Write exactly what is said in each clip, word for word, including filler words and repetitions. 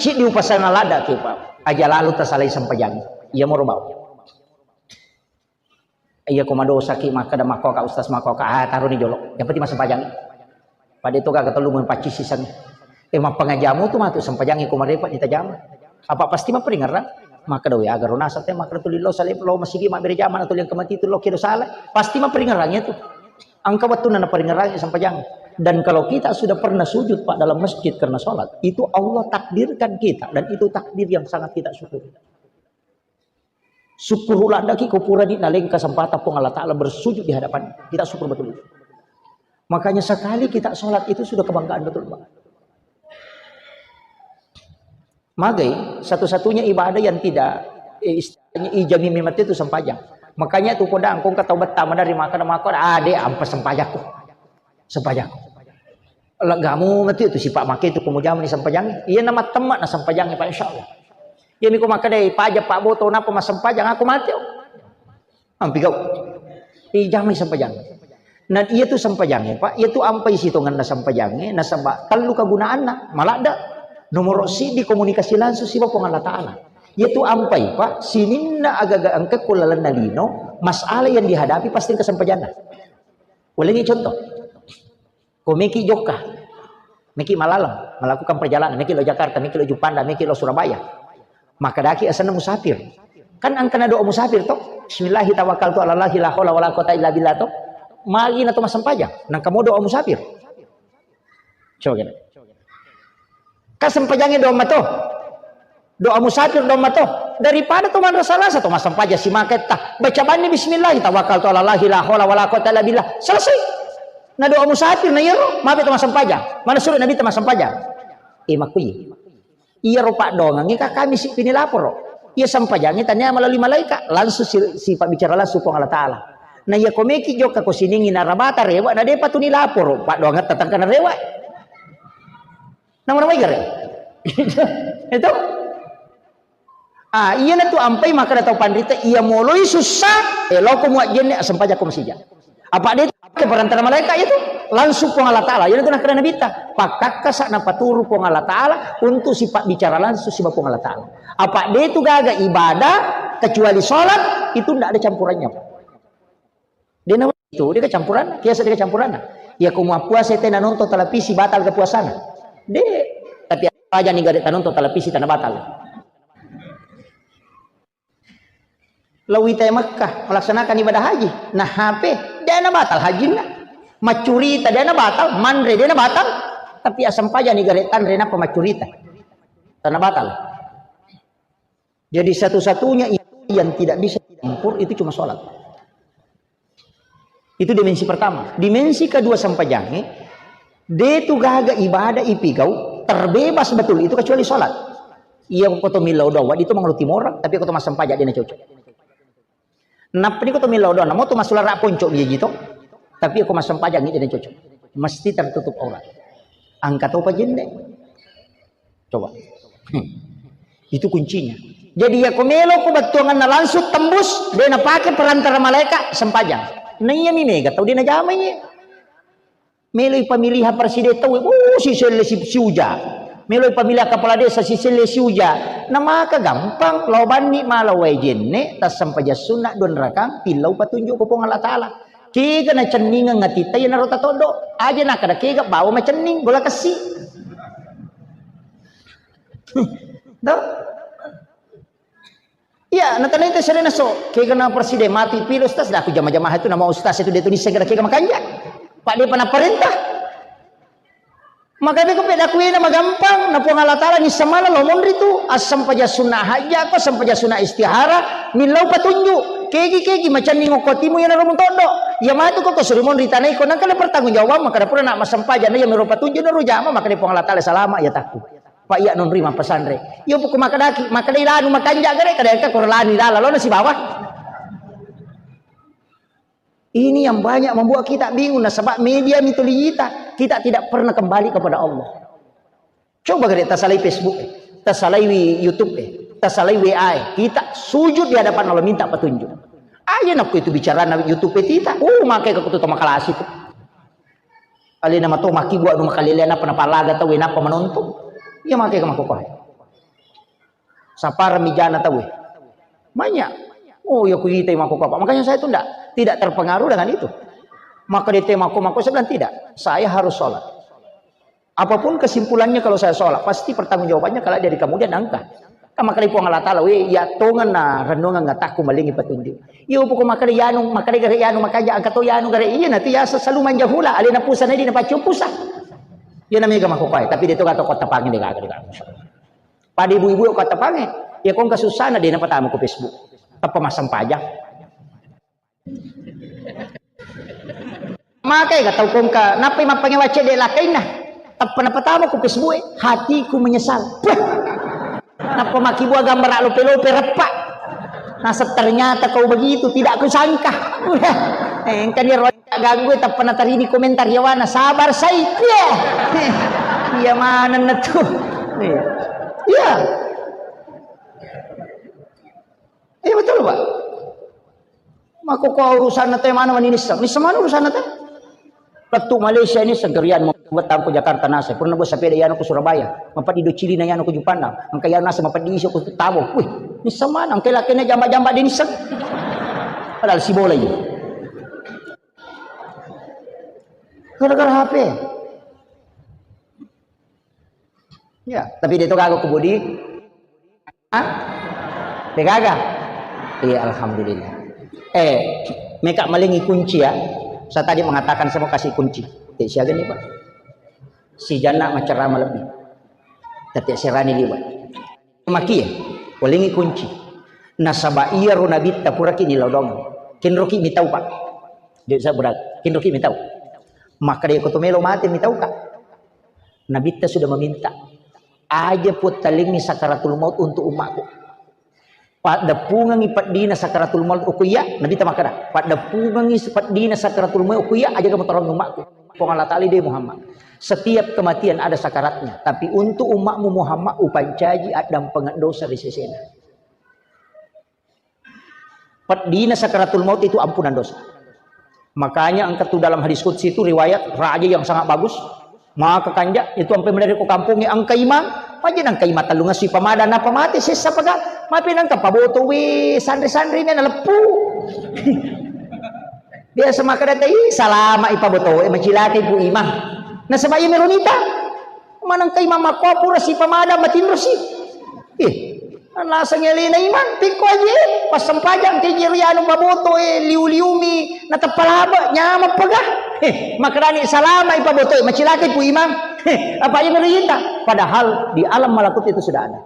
Cik di upasana ladda ki, Pak. Aja lalu tasalai sempajang. Iya moro bau. Iya ko madosaki makkeda makkoka ustaz makkoka, ah, taroni jolo. Yang penting massempajang. Pada itu kagak telu main pacis sisan. Eh, mappangajamu tu matu sempajang ko marepa ditajama. Apa pasti maperingerang? Makkeda we aga rona sate makkeda tuli lo salib lo masigi mabbere jama atau yang kemati itu lo kira salah. Pasti maperingerang itu. Angka waktu nana peringerang sempajang. Dan kalau kita sudah pernah sujud, Pak, dalam masjid karena sholat, itu Allah takdirkan kita dan itu takdir yang sangat kita syukuri. Syukur uladaki ko pura di naleng kesempatan Puang Allah Ta'ala bersujud di hadapan. Kita syukur betul itu. Makanya sekali kita sholat itu sudah kebanggaan betul, Pak. Magai satu-satunya ibadah yang tidak, eh, istilahnya ijami memang itu sempajang. Makanya tu kodang kong kata betama dari makan makan, ah, dek, ampa sempajakku. Sempajakku. Legamu mati itu sifat makai itu kamu jamu ni sempajang. Iya nama temak na sempajang, Pak, insya Allah. Iya miko makkeda, "Eh, paja Pak Boto, napa massempajang? Aku mati, oh." Ampi kau. Ijamai sempajang. Nah, iya tu sempajangnge, Pak. Iya tu ampai sitonganna sempajangnge, nasaba tellu kegunaanna. Maladda. Nomor sidi komunikasi langsung siba Puang Allah Ta'ala. Iya tu ampai, Pak. Sininna agaga engka ko lalenna lino, masalah yang dihadapi pasti engka sempajanna. Ulangi contoh. Ko meki jokka, meki malaleng, melakukan perjalanan, meki lo Jakarta, meki lo Juppanda, meki lo Surabaya. Maka daki asenna musafir. Kan angkana doa musafir to? Bismillahi tawakkaltu ala Allahi la haula wala quwata illa billah to. Magi na to massempajang, nang kamu doa musafir. Coba kira. Ka sempajangnge doang mato. Doa musafir doang mato. Daripada to manrasa-rasa to massempajang simaketta. Baca banni bismillah, tawakkaltu ala Allahi la haula wala quwata illa billah. Selesai. Na doa musafir na iyaro, mabe to massempajang. Mana suruh Nabi to massempajang. Eh, makkuyi. Iyaro paddoangengnge ka kami si pini laporo. Iya sempajangnge tania melalui malaikat, langsung si, si pabbicara langsung Puang Allah Ta'ala. Na iya komeki jokka ko siningi narabata rewa, na depa tuni laporo, paddoangetta tangkana rewa. Namu namai gare. Itu. Ah, iya na tu ampai maka tau panrita, iya moloi susah, eh, loko muajjenne, asempajako masija. Apa dia ke perantara malaikat itu? Langsung Puang Allah Ta'ala. Iya na tu nakkeda Nabi ta, pakkakkasa napaturu Puang Allah Ta'ala untuk sifat bicara langsung siba Puang Allah Ta'ala. Apa dia itu gaga ibadah, kecuali sholat, itu ndak ada campurannya. Dena itu, dia kecampuran, biasa dia kecampuran. Ya, ko muappuasa tena nonton televisi, batal kepuasana. De, tapi aja nih gak ada nonton televisi, tanah batal. Lao ita Makkah melaksanakan ibadah haji, nah H P, dena batal hajinna. Maccurita dena batal, manre dena batal. Tapi asam paja nih gare tanre napa maccurita. Tanah batal. Jadi satu-satunya ibadah yang tidak bisa dicampur itu cuma sholat. Itu dimensi pertama. Dimensi kedua sempajangnge, de tu gaga ibadah ipigau terbebas betul itu kecuali sholat. Iya, ko to millau doa, di to mangalu timorang, tapi ko to massempajang de na cocok. Nappa ni ko to millau doa, namo to masulara ponco mi ji to, tapi ko massempajang de na cocok. Mesti tertutup aurat. Angka to pajenne. Coba. Hmm. Itu kuncinya. Jadi, ya ko melo ko battuanganna langsung tembus, de na pake perantara malaikat, sempajang. Na iya mi mega tau de na jamai. Melo i pamilihan presiden tau, oh, si selle si, si uja. Melo i pamilihan kepala desa, si selle si uja. Na maka gampang, lao banni mala wae jenne, tassempajang sunna dua rakang, tillau patunjuk ko Puang Allah Ta'ala. Kega nacenningeng atitta iyanaro tatoddo. Aja nakkeda kega bawa macenning, gola kessi. Tuh. Iya, natanai te serena so, kega na presiden mati pilo ustaz, dah aku jama-jama itu nama ustaz itu dia tulis segera kega makanja. Pak dia pernah perintah. Maka beko peda kuena magampang, na Puang Allah Ta'ala ni semala lo monri tu, assempajang sunna hajja ko, sempajang sunna istihara, millau patunjuk. Kegi-kegi macanni ngokko timu ya naro mutoddo. Ya matu ko, ko suri monri tanai ko, nangka pertanggung jawaban, maka dapura nak massempajang, ya miro patunjuk, naro jama, maka di Puang Allah Ta'ala salama, ya takku. Pak iya nonri mappesandre. Ya buku maka daki, maka dai lanu makanja gare, kada ka kor lani lala, lo na sibawa. Ini yang banyak membuat kita bingung, nasaba media mituli kita. Kita tidak pernah kembali kepada Allah. Coba gare tasalai Facebook, eh. Tasalai wi-, YouTube, eh. Tasalai W A, eh. Kita sujud di hadapan Allah minta petunjuk. Aja nakku itu bicara na YouTube, eh, tita. Uh, makai ke kutu makalasi tu. Alena mato maki gua nu makalele napa napalaga tau, eh, napa menonton. Iya makai ke makokohe. Sapara mijana tawe. Banyak. Oh, ya kuita mako apa. Makanya saya tuh ndak, tidak terpengaruh dengan itu. Maka dia mako mako, saya bilang tidak. Saya harus sholat. Apapun kesimpulannya kalau saya sholat, pasti pertanggungjawabannya kalau dari kemudian angka. Kan makanya Puang Allah Ta'ala, "Weh, ya tongan na renungan ngataku malingi petunjuk." Iya, pokok makanya yanu, makanya gare yanu, makanya angka to yanu gare. Iya, nanti ya selalu manja hula, alena pusa nadi na pacu pusa. Ya namanya gak mako pae, tapi dia tuh kata kota pangi deh kagak. Pada ibu-ibu kata pangi, ya kong kesusahan dia na pertama ku Facebook. Apa masang pajak? Makai ga tau kongka, nappai mappangewa cedde lakainna. Tappa napatama ku Facebook e, hatiku menyesal. Puh. Nappa makibua gambara lope-lope reppa. Nasa ternyata kau begitu, tidak kusangka. Eh, engka dia ro ganggu, tappa natarini komentar yawana, sabar sai. Iya. Iya manenna tu. Iya. Iya. Iya betul, Pak. Mako ko urusanna te mana mani nisseng. Nisseng mana urusanna te? Pettu Malaysia ini segerian membuat tangko Jakarta nasa. Pernah buat sepeda yana ke Surabaya. Mapadi do Cili na yana ke Juppandang. Angka yana nasa mapadi iso ke Tabo. Wih, nisseng mana? Angka lakena jamba-jamba di nisseng. Padahal si bola ini. Gara-gara H P. Ya, tapi dia itu kagak kebudi. Hah? Degaga? Iya, alhamdulillah. Eh, meka malingi kunci ya. Saya tadi mengatakan saya mau kasih kunci. Eh, siaga nih, Pak? Si Jana macerama lebih. Tapi serani liwat. Maki ya, walingi kunci. Nasaba iya ro nabitta puraki ni lodong. Kenroki mitau, Pak. Jadi saya berat. Kenroki mitau. Maka dia koto melo mati mitau, Kak. Nabitta sudah meminta, "Aja puttalingi sakaratul maut untuk umatku." Paddeppungengi peddina sakaratul maut uku iya, Nabitta makkeda, "Paddeppungengi peddina sakaratul maut uku iya, aja kamu tolong umatku." Puang Allah Ta'ala de Muhammad. Setiap kematian ada sakaratnya, tapi untuk umatmu Muhammad upancaji addampengeng dosa ri sesena. Peddina sakaratul maut itu ampunan dosa. Makanya engka tu dalam hadis qudsi itu riwayat raja yang sangat bagus. Maka kanja itu ampe menari ko kampungnya engka imang, aja nang ka imang tellung asui pamadang napa mate sessa paga, mapi nang ka paboto we sanri-sanri na leppu. Biasa maka data i salama ipaboto e macilakai pu imang. Nasaba iya melo nita. Maneng ka imang makko pura si pamadang matinro si. Ih, naseng elena imang, pikko aje, passempajang ke jeri anu paboto e, liu-liumi, nateppa labe, nyameng pega. Eh, makarani salama ipaboto e, macilakai pu imang. Eh, apa iya melo nita? Padahal di alam malakut itu sudah ada.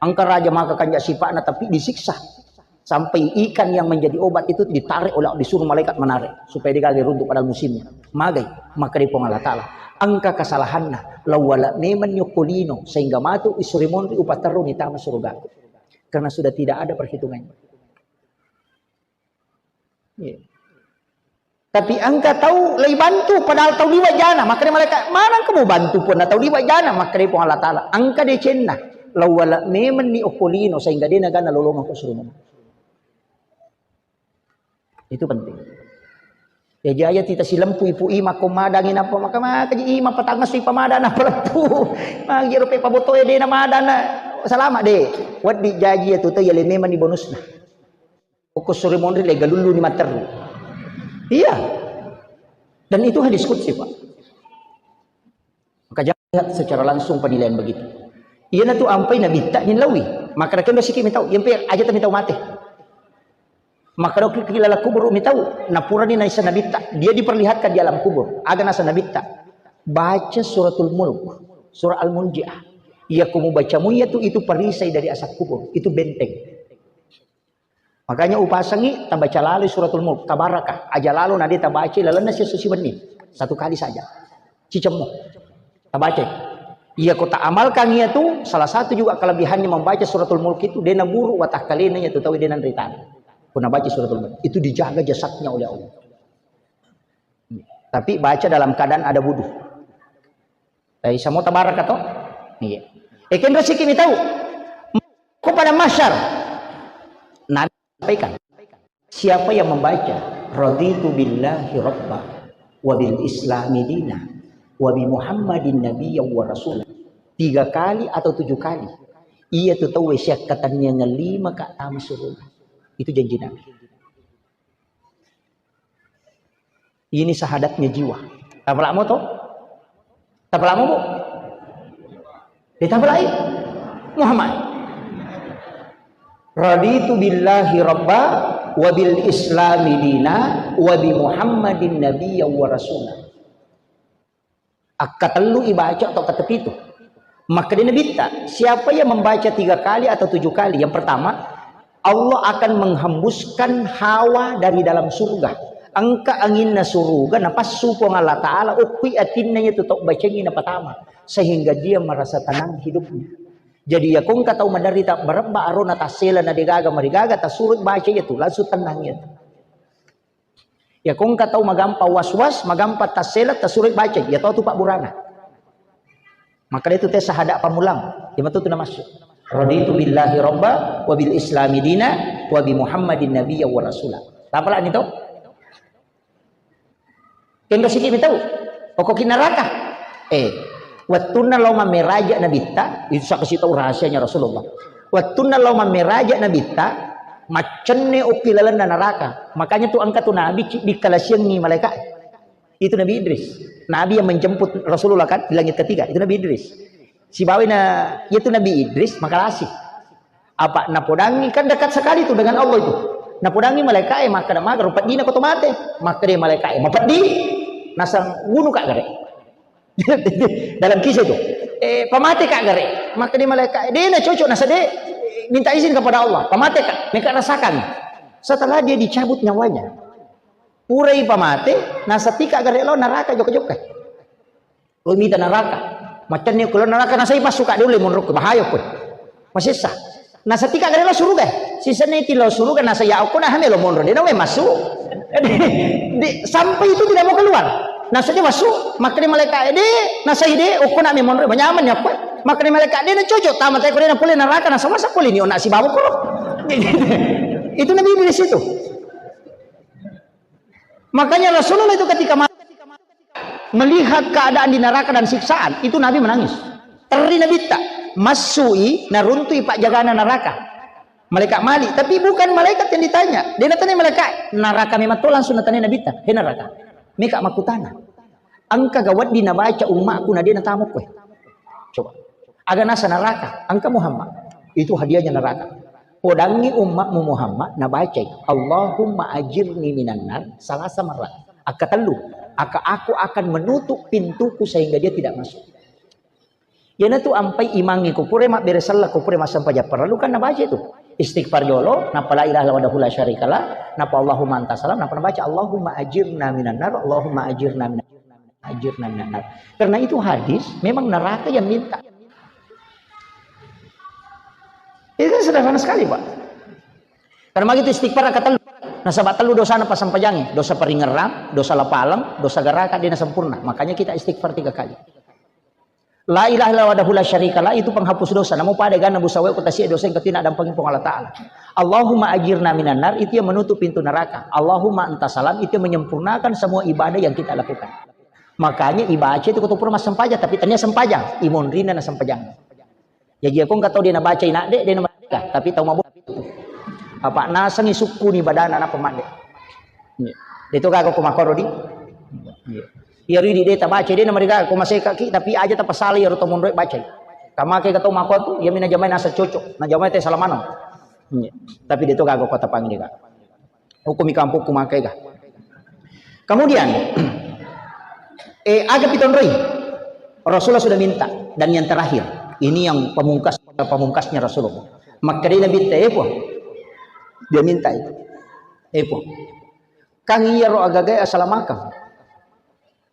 Engka raja maka kanja sipa'na tapi disiksa. Sampai ikan yang menjadi obat itu ditarik oleh, disuruh malaikat menarik supaya dia gagal runtuh padahal musimnya. Magai, maka di Puang Allah Ta'ala. Engka kesalahanna, lawala memang nyokkolino sehingga matu isuri monri upaterru ni tama surgaku. Karena sudah tidak ada perhitungannya. Iya. Tapi engka tau lei bantu padahal tau liwa jana, makkeda malaikat, "Maneng kamu bantu pun tau liwa jana?" Makkeda Puang Allah Ta'ala, "Engka decenna, lawala memang ni okkolino sehingga dena gana lolongeng ko surga." Itu penting. Ya jaya tita silempu ipu ima ko madangi napa maka maka ji ima patang asui pamadang napa leppu. Magi rupe paboto e dena madana salama de. Waddi jaji ya tuta ya le memang ni bonusna. Okko sore monri lega lullu ni matteru. Iya. Dan itu hadis qudsi, Pak. Maka jangan lihat secara langsung penilaian begitu. Iyana tu ampai nabitta nilawi. Maka raken do siki mitau, yempe aja ta mitau mate. Maka do ki lala kubur mitau, napurani naisa nabitta. Dia diperlihatkan di alam kubur. Aga nasa nabitta. Baca suratul mulk, surah al-munjiah. Iya kumu bacamu iya tu itu perisai dari asap kubur. Itu benteng. Makanya upasangi tabaca lalo suratul mulk, tabaraka. Aja lalo nade tabaca lalenna siesso siwenni. Satu kali saja. Cicemmo. Tabaca. Iya ko ta amalkan iya tu, salah satu juga kelebihannya membaca suratul mulk itu, dena buru watakkalena iya tu tau dena ritana. Ko nabaca suratul mulk, itu dijaga jasadnya oleh Allah. Tapi baca dalam keadaan ada wudu. Tapi samo tabaraka to? Iya. Ekenro siki mitau. Ko pada masyar. Nabi sampaikan, siapa yang membaca, "Raditu billahi rabba, wa bil islami dina, wa bi Muhammadin nabiyya wa rasula," tiga kali atau tujuh kali, Iya tu tauwe siakkatenniangeng lima ka tama suruga. Itu janji Nabi. Ini syahadatnya jiwa. Tapalamo to? Tapalamo, Bu? Ditapalai? Muhammad. Raditu billahi rabba wa bil islami dina wa bi Muhammadin nabiyya wa rasula. Akkatellu ibaca atau ketepitu. Makkeda Nabitta, siapa yang membaca tiga kali atau tujuh kali? Yang pertama, Allah akan menghembuskan hawa dari dalam surga. Engka anginna suruga napassu Puang Allah Ta'ala, okkui atinna iya tu tau bacangi napatama. Sehingga dia merasa tenang hidupnya. Jadi, ya kongka tau menderita berebba arona tassela na degaga marigaga, tasuro baca iya tu, langsung tenang iya tu. Ya kongka tau magampa was-was, magampa tassela, tasuro baca, ya tau tu pabburana. Maka itu tes sahada pamulang, ya matu tu namassu. Raditu billahi rabba wa bil islami dina wa bi Muhammadin nabiyya wa rasula. Tapalani tau? Kenro siki mi tau. Okko ki neraka. Eh, wettunna lao mammeraja Nabitta, itu saksi tau rahasianya Rasulullah. Wettunna lao mammeraja Nabitta, maccenne okki lalenna neraka. Makanya tu engka tu Nabi ci-, dikkalasiangi malaikat. Itu Nabi Idris. Nabi yang menjemput Rasulullah kan di langit ketiga, itu Nabi Idris. Sibawa na, itu Nabi Idris makalasi. Apa napodangi, kan dekat sekali tu dengan Allah itu. Napodangi malaikat e, makkeda maga rupa dina ko to mate. Makkeda malaikat e, mapeddi. Nasang wunu ka gare. Dalam kisah itu. Eh, pamate ka gare. Makkeda malaikat e, de na cocok nasa de, minta izin kepada Allah. Pamate ka, meka rasakan. Setelah dia dicabut nyawanya. Purai pamate, nasa tika gare lo neraka jokka-jokka. Lo mita neraka. Macamni ko lo neraka, nasai passu ka de ulle monro ko, bahaya ko. Masessa. Nasa tika gare lo suruga. Sisenna ti lo suruga, nasa ya okko na hame lo monro. De na we massu. Di, sampai itu tidak mau keluar. Nasa dia masuk, makkeda malaikat de, nasa ide, okko na me monro, manyaman ya ko. Makkeda malaikat de na cocok, tamat ko de na pole neraka, nasa masa pole ni ona sibawa ko. Itu Nabi Idris itu. Makanya Rasulullah itu ketika ma-, melihat keadaan di neraka dan siksaan, itu Nabi menangis. Terri Nabitta, massui, naruntui pajagana neraka. Malaikat Malik, tapi bukan malaikat yang ditanya. Dia natanya malaikat, neraka memang to langsung natanya Nabitta, "He neraka, meka makkutana. Engka ga wedding nabaca ummakku na de natamukku e?" Coba. Aga nasa neraka, engka Muhammad. Itu hadiahnya neraka. Podangi ummakmu Muhammad, nabacai, "Allahumma ajirni minan nar," salasa marat. Akka tellu, akka aku akan menutup pintuku sehingga dia tidak masuk. Iyanatu ampai imangnge ko pura mabbere sella, ko pura massempajang parellu kan nabaca itu. Istighfar jolo, nappa la ilaha illallah wahdahu la syarikalah, nappa Allahumma anta salam, nappa nabaca Allahumma ajirna minan nar, Allahumma ajirna minan ajirna minan nar. Karena itu hadis, memang neraka yang minta. Itu kan sederhana sekali, Pak. Karena begitu istighfar angka tellu. Nasaba tellu dosana passampajangnge, dosa paringerrang, dosa lapaleng, dosa garaka, de nasempurna. Makanya kita istighfar tiga kali. La ilaha illallah wahdahu la syarikalah itu penghapus dosa. Namo pada ganna busawe ko tasie dosa yang ketina dampengin Puang Allah Taala. Allahumma ajirna minan nar itu yang menutup pintu neraka. Allahumma anta salam itu yang menyempurnakan semua ibadah yang kita lakukan. Makanya ibaca itu ko to pura massempajang, tapi tania sempajang, imonrina na sempajang. Jaji ko engka tau de nabaca inadde, de nabaca, tapi tau mabo. Apa nasengi sukkuni badana napa madde. Iya. De to gaga ko makoro di. Iya. Iya ridi de tabaca de namariga ko maseka ki, tapi aja tapasala iyaro to monroe bacai. Kamake ga tau mako tu, iya mina jamai nasa cocok, na jamai te salah maneng. Iya. Tapi de to gaga ko tapangi de ga. Hukumi kampokku maka ega. Kemudian, eh, aga pitonroi? Rasulullah sudah minta. Dan yang terakhir, ini yang pamungkas, pamungkasnya Rasulullah. Makkedai Nabi, "Eh, Puang." Dia minta itu. "Eh, Puang. Kan iyaro agaga asalamakeng.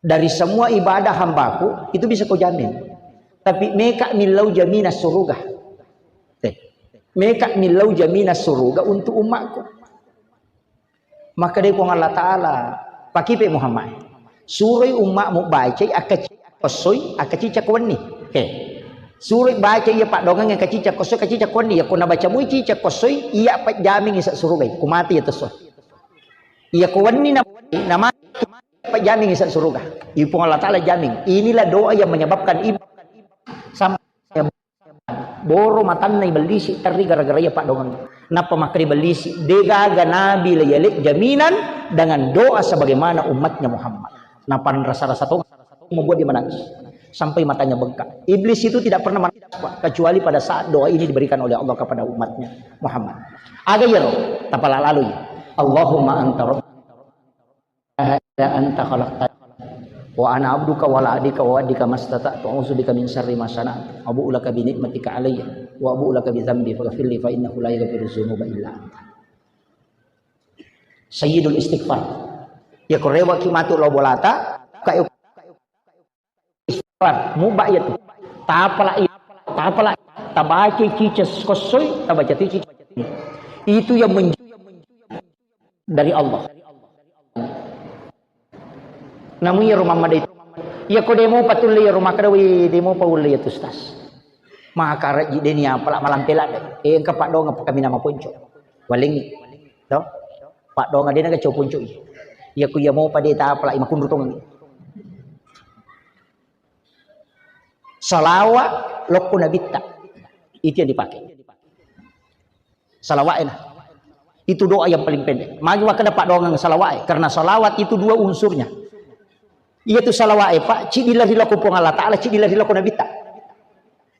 Dari semua ibadah hambaku, itu bisa kau jamin. Tapi meka millau jaminan suruga. Teh, meka millau jaminan suruga untuk umatku." Maka dari Puang Allah Ta'ala, pakipe Muhammad, suroi umatmu bacai akkaci-, kossoi, akkacica kowenni. Oke. Suroi bacai iya paddoangeng akkacica kossoi, akkacica kowenni. Iya ko nabaca mui cica kossoi, iya pajjamingi sa surugai. Kumati iya tesso. Iya kowenni na, namati pajjamingi sa suruga. Ipung Allah Ta'ala jamin. Inilah doa yang menyebabkan ibu sampai Boro matanna ibellisi terri gara-gara iya paddoangeng. Nappa makkeda ibellisi, degaga nabi la yale jaminan dengan doa sebagaimana umatnya Muhammad. Nappa rasa-rasa to membuat dia menangis. Sampai matanya bengkak. Iblis itu tidak pernah menangis, Pak, kecuali pada saat doa ini diberikan oleh Allah kepada umatnya Muhammad. Aga iyaro, tapala lalui. Allahumma anta rabb-, la ilaha illa anta khalaqtani wa ana abduka wa ala ahdika wa wa'dika mastata'tu, a'udzu bika min syarri ma sana'tu, abu'u laka bi ni'matika alayya wa abu'u laka bi dzambi faghfirli fa innahu la yaghfiru dzunuba illa anta. Sayyidul istighfar. Ya, ko rewaki matu lao bolata, kae istighfar, muba iya tu. Tapala iya, tapala, tabaca cica kossoi, tabaca cica. Itu yang menj-, dari Allah. Namu iya rumah madai. Iya ko demo patulle iya rumah kada, wi demo paulle iya tu, Ustaz. Maka raji deni apala malam pela deh. Eh, engka paddoangeng kami nama ponco. Walengi. To? Paddoangeng dena ga cau ponco iya. Iya ku iya mau pada tapala makunru tongengi. Salawa lokko nabitta. Itu yang dipakai. Salawat enak. Itu doa yang paling pendek. Magi wakkeda paddoangeng salawat e. Karena salawat itu dua unsurnya. Iya tu salawat e, Pak, cidi lari lokko Puang Allah Ta'ala, cidi lari lokko nabitta.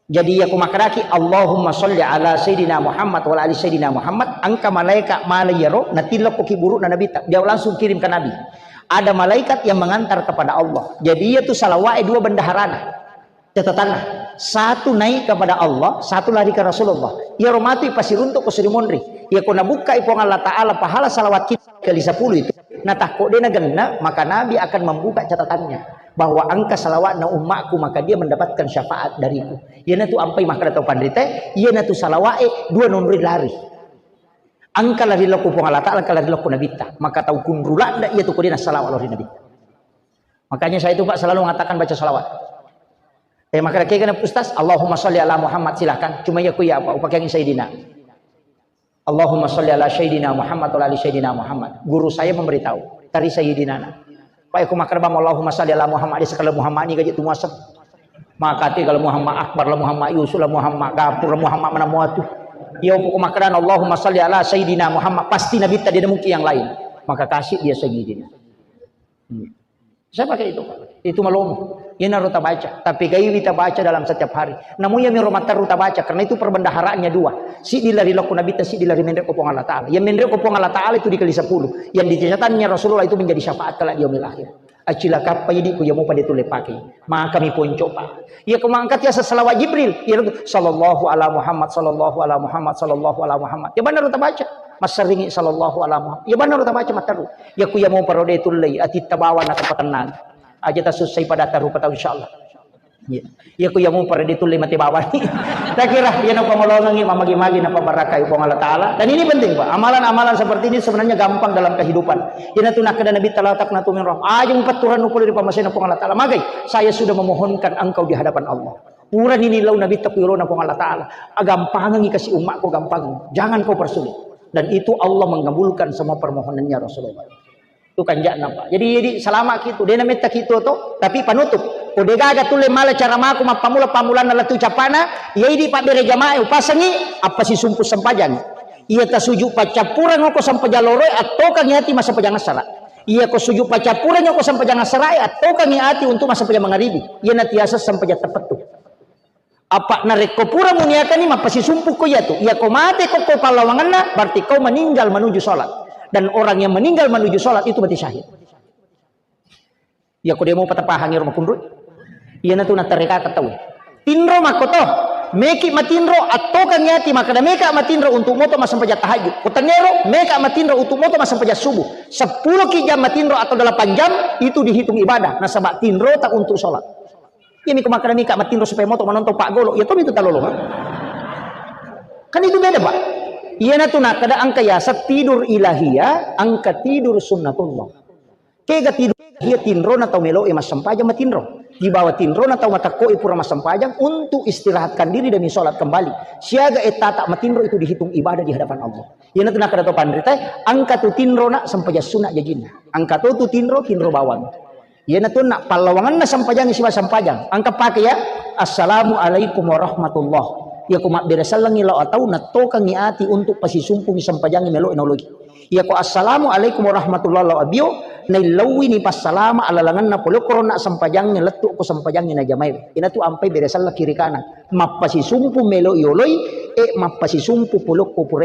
Jadi iya ku makkedaki, Allahumma salli ala Sayyidina Muhammad wa ala ali Sayyidina Muhammad, engka malaikat mala iyaro, natillokko ki buru'na nabitta. Dia langsung kirim ke Nabi. Ada malaikat yang mengantar kepada Allah. Jadi iya tu salawat e dua bendaharana. Catatanna, satu naik kepada Allah, satu lari ke Rasulullah. Iyaro matu ipasiruntuk ko suri monri. Iya ko nabukkai Puang Allah Ta'ala pahala salawat kita kali sepuluh itu, natakko de nagenna, maka Nabi akan membuka catatannya bahwa engka salawatna ummakku, maka dia mendapatkan syafaat dariku. Iyanatu ampai makkeda tau panrita, iyanatu salawat e dua nonri lari. Engka lari lokko Puang Allah Ta'ala, engka lari lokko nabitta. Maka tau kunru ladda iya tu ko de nassalawat lao ri nabitta. Makanya saya itu, Pak, selalu mengatakan baca salawat. Eh, maka kira Ustaz, Allahumma salli ala Muhammad, silahkan. Cuma ya ku ya apa, upakai Sayyidina. Allahumma salli ala Sayyidina Muhammad wa ala ali Sayyidina Muhammad. Guru saya memberitahu, tari Sayyidina. Pak, aku makan bang Allahumma salli ala Muhammad, di sekali Muhammad ini gaji tu muasem. Maka ti kalau Muhammad Akbar lah, Muhammad Yusuf lah, Muhammad Gapur lah, Muhammad mana muatu. Ya, pokok makanan Allahumma salli ala Sayyidina Muhammad, pasti Nabi tadi ada mungkin yang lain. Maka kasih dia Sayyidina. Hmm. Saya pakai itu, Pak. Itu malomo. Iyanaro tabaca. Tapi gaiwi tabaca dalam setiap hari. Namun ya miro matteru tabaca. Karena itu perbendaharaannya dua. Siddi lari lokko Nabitta, siddi lari menre ko Puang Allah Ta'ala. Yang menre ko Puang Allah Ta'ala itu dikali sepuluh. Yang di catatannya Rasulullah itu menjadi syafaat kelak di yaumil akhir. Acilakappa idi ku iya mopa de tulle pakai. Maka mi ponco, Pak. Iya ko mangkat ya salawat Jibril. Iya tu, sallallahu ala Muhammad, sallallahu ala Muhammad, sallallahu ala Muhammad. Ya benar tabaca. Masseringi sallallahu ala Muhammad. Ya benar tabaca matteru. Ya ku iya mopa ro de tullei, atitta bawa na tapatennang. Aja tasussai pada tarupa tau, insyaallah. Iya. Iya ku iya mopa ro de tullei mate bawani. Takira iya napamolongengi, mamagi-magi, napabarakai Puang Allah Ta'ala. Dan ini penting, Pak. Amalan-amalan seperti ini sebenarnya gampang dalam kehidupan. Iyanatu nakkeda Nabitta, la taqnatu min rahmah. Aja mupatturang pole ri pamasena Puang Allah Ta'ala. Magai, saya sudah memohonkan engkau di hadapan Allah. Purani nillau Nabitta ku yolona Puang Allah Ta'ala. Agampangengi kasi ummakku, gampang. Jangan kau persulit. Dan itu Allah mengabulkan semua permohonannya Rasulullah. Itu kanja'na, Pak. Jadi, jadi salama ki tu, de nametta ki tu to, tapi panutup. Ko de gaga tulle mala cara mako mappamula-pamulanna lettu capana, iya idi pabbere jamaah upasengi, appasisumpu sempajang. Iya tasuju paccappureng ko sempajang loroe, attokangi ati massempajang assara. Iya ko suju paccappureng ko sempajang assara, attokangi ati untuk massempajang mangaribi. Iya natiasa sempajang teppettu. Apa narekko pura muniakani mappasisumpu ko iyatu, iya ko mate ko, ko pallawangenna, berarti kau meninggal menuju sholat. Dan orang yang meninggal menuju sholat itu mati syahid. Iya ko demo patapahangi ro makunrui. Iyanatu nattarekaka tau. Tinro makkoto, meki matinro, attokangi ati makkeda meka matinro untuk moto massempajang tahajud. Ko tengero, meka matinro untuk moto massempajang subuh. Seppulo ki jam matinro atau delapan jam, itu dihitung ibadah. Nasaba tinro tak untuk sholat. Iyami ko makkeda mika matinro supaya moto manontong paggolo, iya tomi tu talolongang. Kan itu beda, Pak. Iyanatu nakkeda engka yaseng tidur ilahiyah, engka tidur sunnatullah. Kega tidur ilahiyah, tinrona tau meloe massempajang matinro. Di bawah tinrona tau matekkoe pura massempajang untuk istirahatkan diri demi sholat kembali. Siaga ettata matinro itu dihitung ibadah di hadapan Allah. Iyanatu nakkeda to panritae, engka tu tinro nak sempajang sunat jajinna. Engka to tu tinro, tinro bawang. Iyanatu nak pallawangenna sempajang siba sempajang. Engka pake ya, Assalamualaikum warahmatullah. Iyako mabbere sellengngi lao atau nattokengngi ati untuk pasisumpungngi sempajangnge melo'e naoloi. Iyako assalamualaikum warahmatullahi lao abio, naillauwini passalama alalangenna polokko ronna sempajangnge lettu ko sempajangnge najamai. Inatu ampai bere selleng kiri kanan. Mappasisumpu melo ioloi, e mappasisumpu polokko purai